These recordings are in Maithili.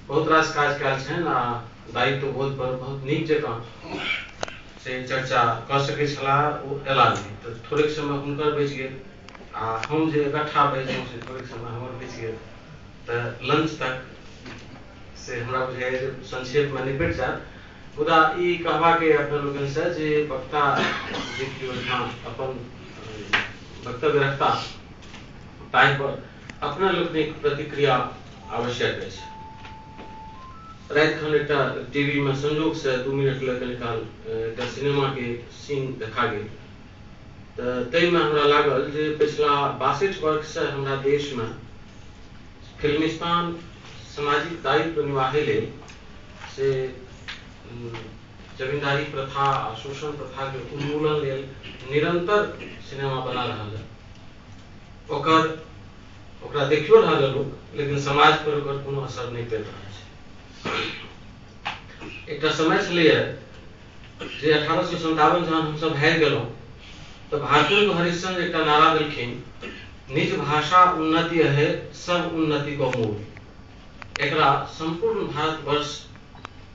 बहुत रास काज कयल छनि आ दायित्व बोध पर बहुत नीक जकाँ से चर्चा कऽ सकैत छलाह, ओ अयला नहि, तऽ थोड़ेक समय हुनकर बचि गेल आ हम जे इकट्ठा बजलहुँ से थोड़ेक समय हमर बचि गेल। तऽ लंच तक से हमरा बुझाइए जे संक्षेपमे निपटि जायत। मुदा ई कहबाक अपना लोकनिसँ जे वक्ता जे केओ एहिठाम अपन वक्तव्य रखता ताहि पर अपना लोकनिक प्रतिक्रिया आवश्यक अछि। राति खन एकटा टीवी में संजोग से 2 मिनट लए कनि काल एकटा सिनेमा के सीन देखा गेल, तऽ ताहिमे हमरा लागल जे पिछला 62 वर्षसँ हमरा देशमे फिल्मिस्तान सामाजिक दायित्व निवाहै लेल से जमींदारी प्रथा आ शोषण प्रथा के उन्मूलन लेल निरंतर सिनेमा बना रहल है। ओकरा देखियो रहल है लोक, लेकिन समाज पर ओकर कोनो असर नहि पड़ि रहल छै। एकटा समय छलैए जे 1857 जहन हमसब हारि गेलहुँ तऽ भारतेन्दु हरिश्चंद्र एकटा नारा देलखिन, निज भाषा उन्नति है सब उन्नति को मूल। एकरा सम्पूर्ण भारतवर्ष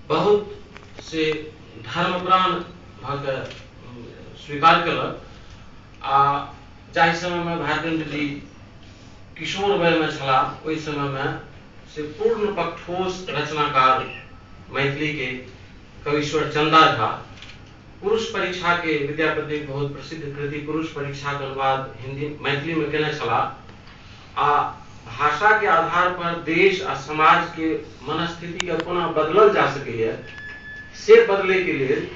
बहुत से धर्मप्राण भऽ के स्वीकार केलक। आ जाहि समयमे भारतेन्दु जी किशोर वयमे छलाह ओहि समयमे से पूर्ण पकठोस रचनाकार मैथिली के कवीश्वर चंदा झा पुरुष परीक्षा के विद्यापति बहुत प्रसिद्ध कृति पुरुष परीक्षा के अनुवाद हिंदी मैथिली में केने छलाह आ भाषा के आधार पर देश आ समाज के मनस्थिति के कोना बदलल जा सकैए से बदले के लेल